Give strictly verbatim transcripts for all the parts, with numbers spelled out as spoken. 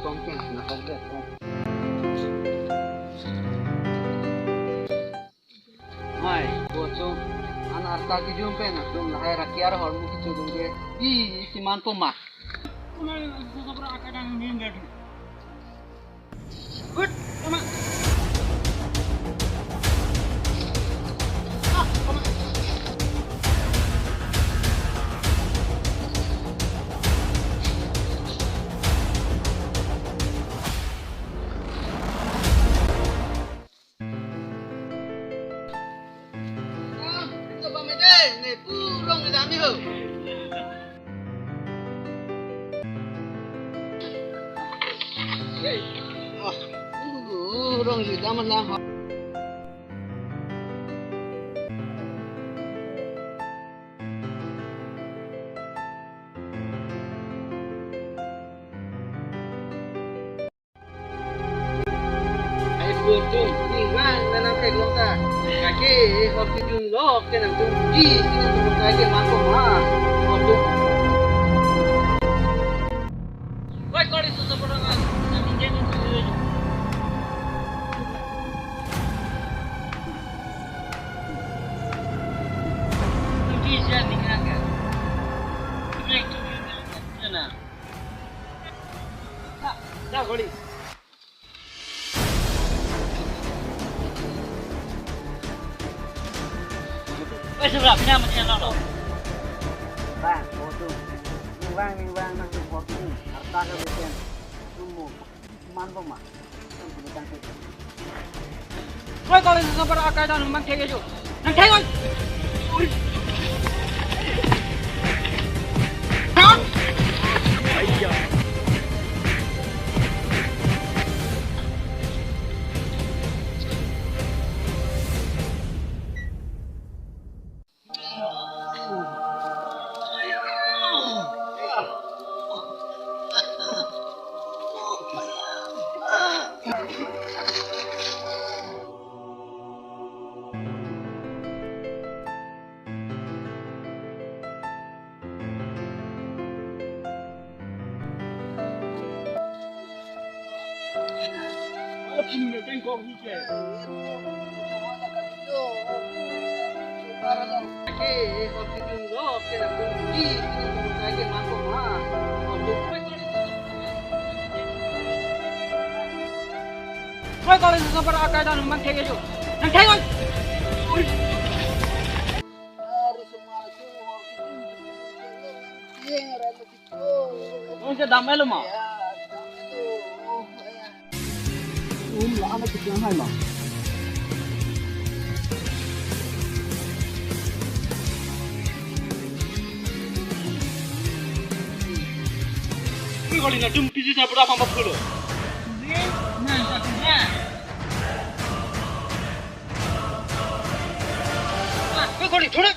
Hai, bochong, an arta kejum pen atum lahai rakiar hormu kechudun ke, ih, isi manpo ma. Good, come on. Ah, come on. Ah, ito ba mede? Ne purong ni dami ho. Ah, uh, rong ni dam lang ho. Ai purtum, ning vang nanam theklong ta. Kake, hot kejun lok, ke nangtum, ji, si nangtum, kake, mako ma, purtum. Wai, kori, susu, purang, ah. Nami, je, je, je, je. Nami, je, ning, ah, ka. Ning, tu, tu, tu, tu, na. Da, da, goli. Oi, sura, pina mati na lo. Bang, bochong. Ning vang, ning vang, nangtum pok ni. Arta kebeten. Nangtum mo. Manpo ma. Koi kori susu para akai dan mang thek ajo. Nang thek koi. Ui. Thek koi. Koi kori susu para akai dan mang thek ajo. Nang thek koi. Oi. Oi, se dam elo ma. Um, la ana kejang hai ma. Oi, kali na dum piji sa pura pampa phulo. Ni, na sa pura. Ah, oi, kali, thoda.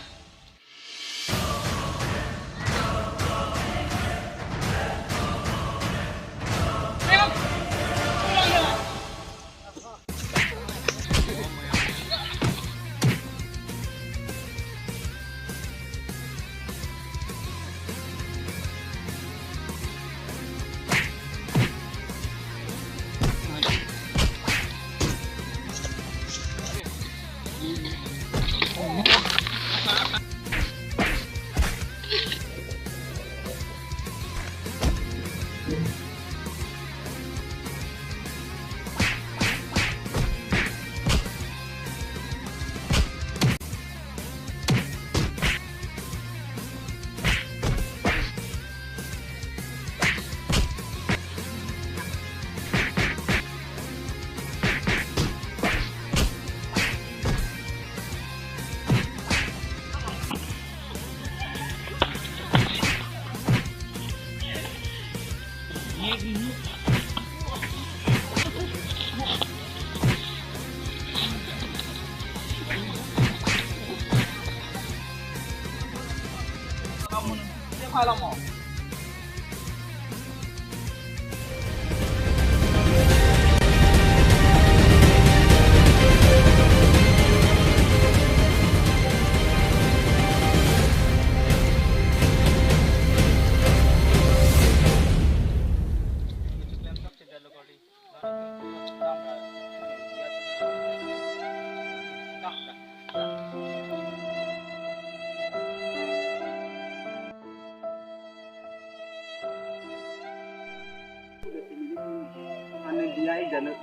Dai janu.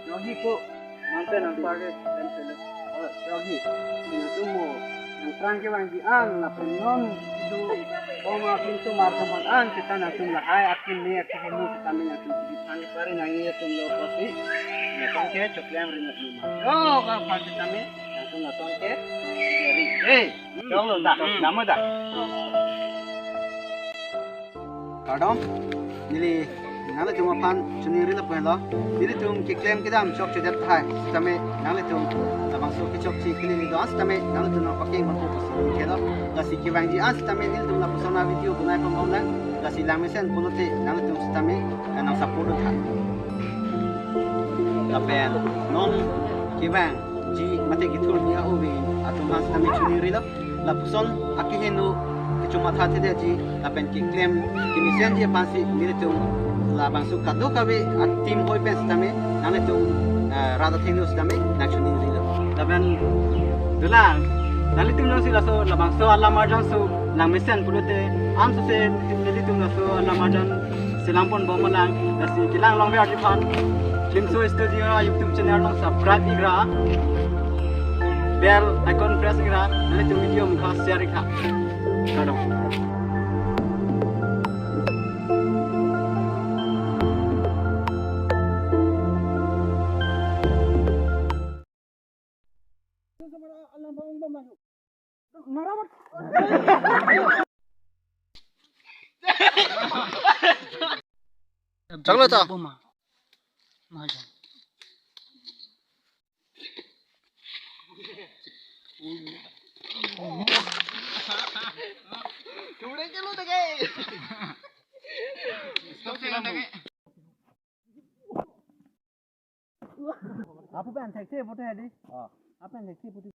Jogi ko. Nonte nang pare. Jogi. Nangtum mo. Nangphrang kevangji an lapen non itum koma pintu mar kaman an seta nangtum lahai akimi akiheno seta me nangtum sigi phan pare nangji atum lo kosi. Nangtum ke choklem rinat numa. Yo, ka phan seta me nangtum nangtum ke. Hey, jong lo da. Nama da. Kardom, neli nanglitum aphan choningri lapen lo. Nelitum keklem kedam chokche det tahai. Sitame nanglitum labangso kechokche kini ni do-an sitame nanglitum nangpakeng bangko kosi kelo. Lasi kevangji an sitame nelitum lapuson a-video bonai pon bom nang. Lasi langmesen pulote nanglitum sitame nang support tha. Lapen non kevangji mate kethurji a-ove atum aphan sitame choningrilo. Lapuson akiheno kechomatha thedetji lapen keklem kemesenji aphansi nelitum labangso kadokave a-team hoi pen sitame nanglitum, eh, rat athengno sitame nangchoningrilo. Lapen dolang nanglitum jongsi laso labangso alam arjan so langmesen pulote ansose nelitum laso alam arjan selam pon bom lang, lasi kelang longver arju aphan Klimso Studio YouTube channel along subscribe ikra, bell icon press ikra, nanglitum video mukha share ikra. Kardom. Chalo ta. Apu pen thekthe photo hedi. Ah. Apen thekthe photo.